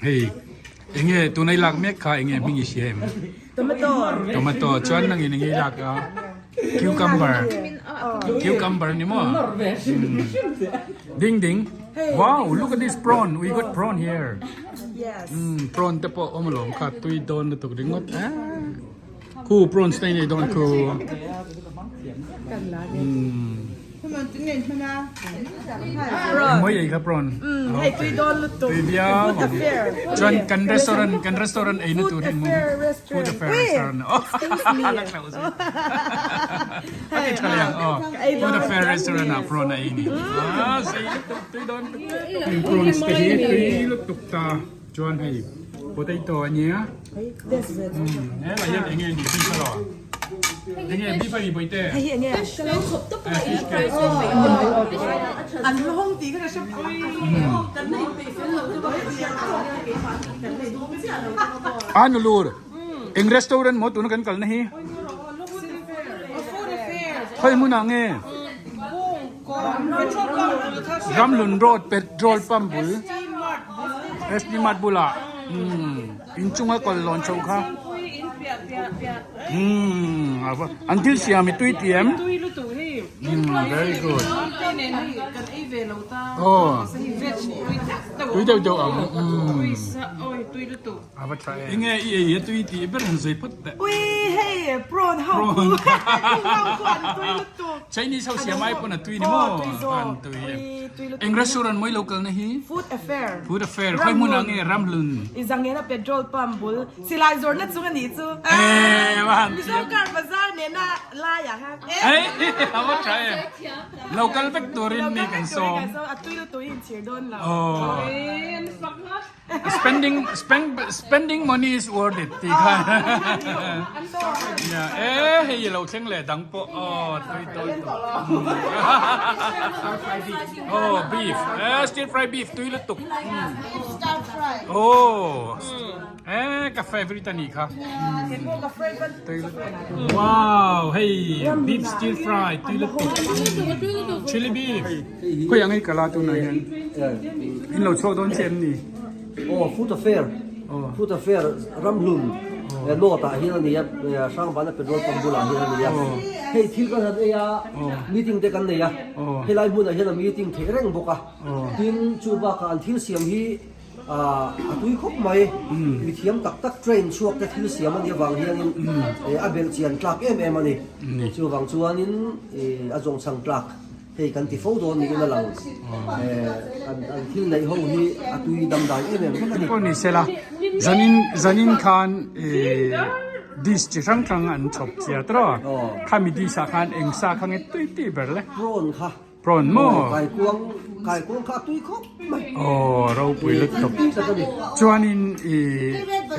Hei enge tuna i lak mek kha enge hming i hria em? Tomato. Tomato chuan nangin enge i lak a? Cucumber. Cucumber ni maw? Ding ding. Wow, look at this prawn. We got prawn here. Yes. Prawn te pawh awm alawm kha tui dawn lutuk ringawt. Khu prawns te nei dawn khu. Mawi ei kha prawn. Hei tui dawn lutuk. Tui viau. Food affair. Chuan kan restaurant kan restaurant ei na tur hi Food affair restaurant. Food affair restaurant. Excuse me. A ti tha liang aw. Food affair restaurant ah prawn a ei ni. Ah sei lutuk tui dawn lutuk. Prawns te hi tui lutuk ta. Chuan hei potato a nia. Helai hian enge ni beef alo? Enge beef a ni bawihte? Hei hi enge? Fish cake. An hmahawng tih kha ka hre A nulur eng restaurant maw tuna kan kalna hi? Khawi hmunah nge? Ramhlun road petrol pump bul. SD Mart bulah inchunga kawl lawn chho kha an thil siam i tui tih em very good aw tui deuh deuh ang a va tha em enge i ei a tui tih ber han sawi phawt teh ui hei prawn ho prawn ho khu an tui lutuk Chinese ho siam ai pawn a tui ni maw an tui eng restaurant mawi lo kalna hi Food Affair Food Affair khawi hmun ah nge Ramhlun I zangena petrol pump bul silai zawrhna chung a nih chu Eh va han Mizo car bazar nena lai ah khan Eh a va tha em lo kal vek turin mi kan sawm A tui lutuk hi inchhir dawn lo Aw Spending spend spending money is worth it tih kha nia e hei lo thleng leh dang pawh aw tui tawi tawh aw beef e stir fry beef tui lutuk aw e ka favorite a nih kha tui lutuk wow hei beef stir fry tui lutuk chili beef. Khawi ang i kal a tunah hian in lo chhuak dawn che em ni? Aw Food Affair Food Affair Ramhlun North ah hian a ni a Hrangbana petrol pump bulah hian a ni a hei thil kan han ei a meeting te kan nei a helai hmunah hian a meeting theih reng bawk a tin chu bakah an thil siam hi a tui khawp mai mithiam tak tak train chhuak te thil siam a nih avang hianin a belh chian tlak em em a ni chuvang chuanin a zawngchhang tlak. Hei kan ti fo dawn niin a lang. An an thil neih ho hi a tui damdai em em vek a ni. Pawh ni sela, zanin zanin khan dish chi hrang hrang an chhawp chia tawh a, khami dish ah khan eng sa kha nge tui tih ber le? Prawn kha. Prawn maw? Kaikuang kaikuang kha a tui khawp mai. Aw ropui lutuk. Tui tak a ni. Chuanin i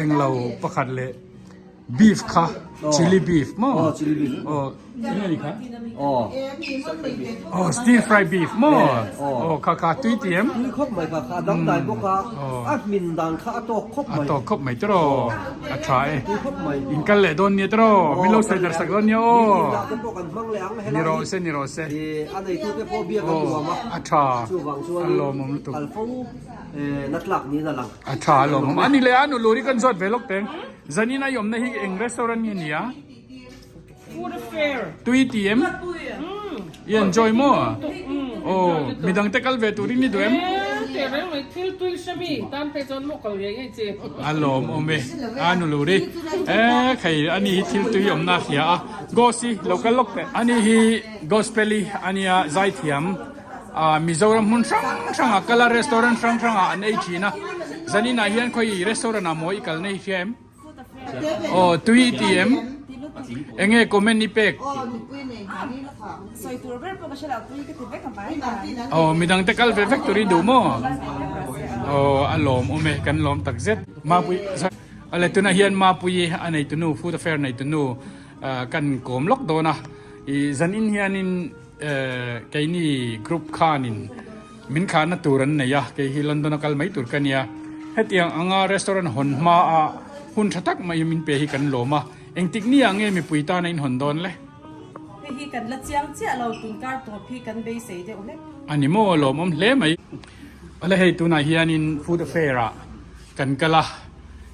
englo pakhat leh. Beef kha chilli beef maw? Aw chilli beef. Aw enge ni kha? Aw. Aw stir fry beef maw? Aw kha kha tui ti em? Tui khawp mai kha kha a dang dai bawk a a hmin dan kha a tawk khawp mai. A tawk khawp mai tiraw a tha e. Tui khawp mai. In kal leh dawn nia tiraw min lo sawi dar sak dawn nia aw. Meeting dah te pawh kan hmang leh ang helai. Ni rawh se ni rawh se. A neitu te pawh biak a nuam a. A tha. Chuvang chuan a lawmawm lutuk. Kal fo na tlak niin a lang. A tha a lawmawm. A ni leh a nu luri kan zawt ve lawk teng. Zanin a awmna hi eng restaurant nge nia? Food affair. Tui ti em? I enjoy maw? Aw, midang te kal ve turin i duh em? Teh reng mai, thil tui hre mi tan phei chuan maw kal ngei ngei che. A lawm awm e, a nu luri. E khai ani hi thil tui awmna a hria a. Gos hi lo kal lawk teh. Ani hi gospel hi ania zaithiam. Mizoram hmun hrang hrangah kal a restaurant hrang hrangah an ei thin a zaninah hian khawi restaurant ah maw i kal nei hria em aw tui i ti em enge comment i pek aw midang te kal ve vek tur i duh maw aw a lawm awm e kan lawm tak zet mapui ale tunah hian mapui a nei tunu food affair nei tunu kan kawm lawk dawn a i zanin hianin Keini group khanin min thlahna tur an nei a, kei hi London a kal mai tur ka nia. Hetiang anga restaurant hawn hma a hun tha tak mai min pe hi kan lawm a, engtik ni ah nge mipui tana in hawn dawn le? Hei hi kan la chiang chiah lo, tun kar tawp hi kan beisei deuh hlek. A ni maw, lawmawm hle mai. Awle hei tunah hianin food affair ah kan kal a,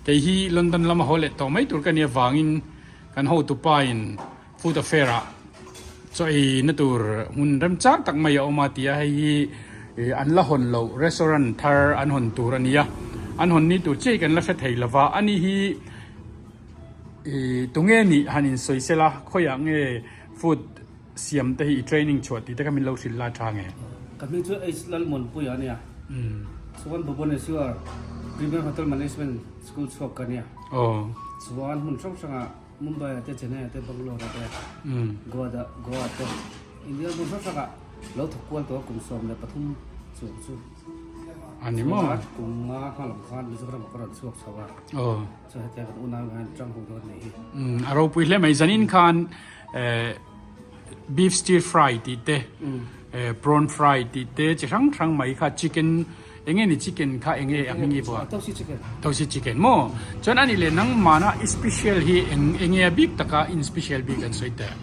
kei hi London lama haw leh tawh mai tur ka nih avangin kan hotupa in food affair ah chaw ei na tur hmun remchang tak mai a awm a ti a, hei hi an la hawn loh restaurant thar an hawn tur a ni a, an hawn ni tur chiah hi kan la hre thei lova, ani hi ih tunge nih han insawi sela khawiah nge food Siam te hi i training chhuah tih te kha min lo hrilh la tha nge? Ka hming chu H Lalmuanpuia a nia. Chuan Bhubaneswar Premier Hotel Management School chhuak ka nia. Chuan hmun hrang hrangah Mumbai ah te, Chennai ah te, Bangalore ah te, Goa da Goa ah te, India hmun hrang hrangah lo thawk kual tawh a kum 13 chuang chu. A ni maw? Chuan kum nga hma lam khan Mizoram ah ka rawn chhuak chho a. Chuan hetiang kan unau hian tang ho dawn nei hi. A ropui hle mai. Zanin khan beef stir fry tih te prawn fry tih te chi hrang hrang mai kha chicken eng nge ni chicken kha eng nge a hming i vuah Tosi chicken Tosi chicken maw chuan ani leh nangmahna i special hi eng eng nge a bik taka in special bik an sawi teh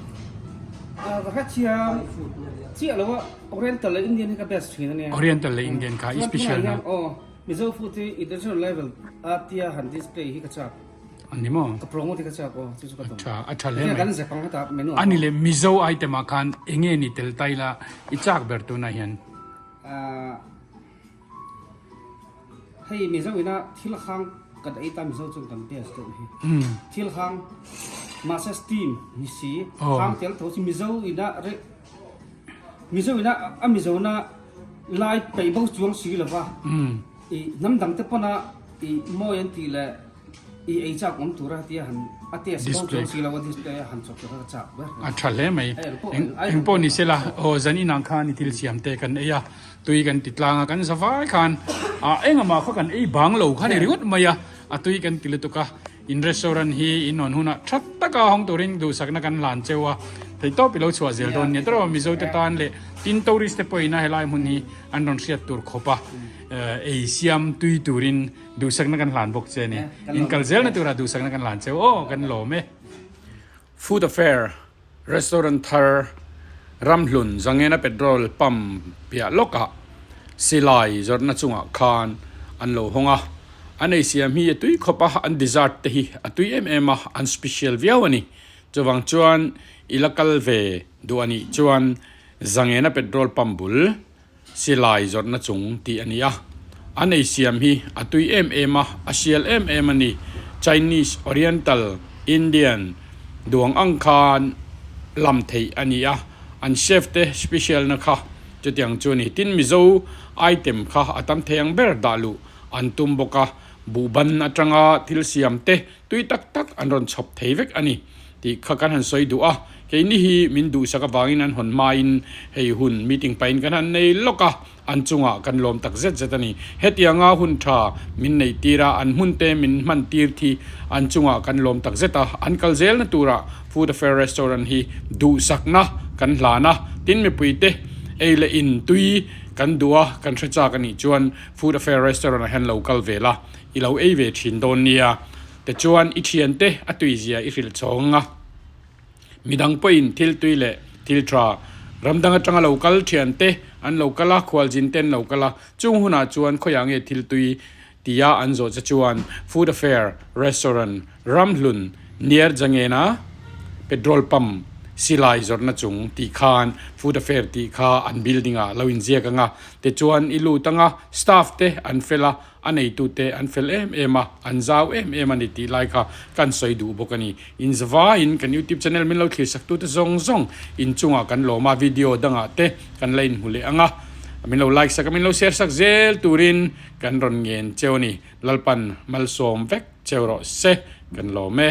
Ka hrethiam chiah lo a Oriental leh Indian hi ka best thin ania Oriental leh Indian kha i special na aw Mizo food hi international level a tia han display hi ka chak A ni maw? Ka promote hi ka chak aw, chu chu ka tum. A tha, a tha hle mai. Kan zep ang heta menu ah. A ni le, Mizo item ah khan eng nge ni tel tai la i chak ber tunah hian? Ahh hei Mizo ina thil hang kan ei ta Mizo chuan kan best deuh hi. Thil hang mahse steam ni si, hang tel tho si Mizo ina reh Mizo ina a Mizo na lai peih bo chuang si lova i hnam dang te pawn a i mawi an tih leh i ei chak awm tura tia han a test bo chuang si lo a display a han chawp tur kha ka chak ber. A tha hle mai. Eng pawh ni sela aw zan inah khan i thil siam te kan ei a, tui kan ti tlang a, kan za vai khan a engah kha kan ei bang lo kha ni ringawt mai a, a tui kan ti lutuk a. In restaurant hi in hawn hunah tha taka hawng turin duhsakna kan hlan cheu a, theihtawp i lo chhuah zel dawn nia. Tawrh Mizo te tan leh tin tourist te pawhin a helai hmun hi an rawn hriat tur khawp a, ei siam tui turin duhsakna kan hlan bawk che a ni. In kal zelna turah duhsakna kan hlan cheu aw, kan lawm e. Food Affair Restaurant thar Ramhlun Zangena Petrol Pump piah lawkah silai zawrhna chungah khan an lo hawng a, an ei siam hi a tui khawp a, an dessert te hi a tui em em a, an special viau a ni. Chuvang chuan i la kal ve duh a nih chuan Zangena Petrol Pump bul Silai zawrhna chung tih a ni a, an ei siam hi a tui em em a, a sial em em a ni. Chinese, Oriental, Indian duang ang khan lam theih a ni a, an chef te special na kha chutiang chu a ni. Tin, Mizo item kha a tam thei ang ber dah luh an tum bawk a, buhban atanga thil siam te tui tak tak an rawn chhawp thei vek a ni tih kha kan han sawi duh a, keini hi min duhsak avangin an hawn hmain hei hun meeting pahin kan han nei lawk a, an chungah kan lawm tak zet zet a ni. Hetianga hun tha min neih tir a, an hmun te min hman tir thi an chungah kan lawm tak zet a, an kal zelna turah Food Affair Restaurant hi duhsakna kan hlan a, tin mipuite ei leh in tui kan duh a, kan hre chak a nih chuan Food Affair Restaurant ah hian lo kal ve la. I lo ei ve thin dawn nia. Tichuan i thiante a tuizia i hrilh chhawng a. Midang pawhin thil tui leh thil tha ram dang atanga lo kal thiante an lo kal a, khualzin te an lo kal a. Chung hunah chuan khawiah nge thil tui tia an zawh che chuan Food Affair Restaurant Ramhlun near Jangena Petrol Pump silai zawrhna chung tih khan Food Affair tih kha an building ah lo inziak ang a. Tichuan i lut ang a, staff te an fel a, A neitute an fel em em a, an zau em em a ni tih lai kha kan sawi duh bawk a ni. In zavaiin kan YouTube channel min lo thlirsaktu te zawng zawng inchungah kan lawm a, video dangah te kan la inhmu leh ang a, min lo like sak a, min lo share sak zel turin kan rawn ngen cheu a ni. Lalpan malsawm vek cheu rawh se, kan lawm e.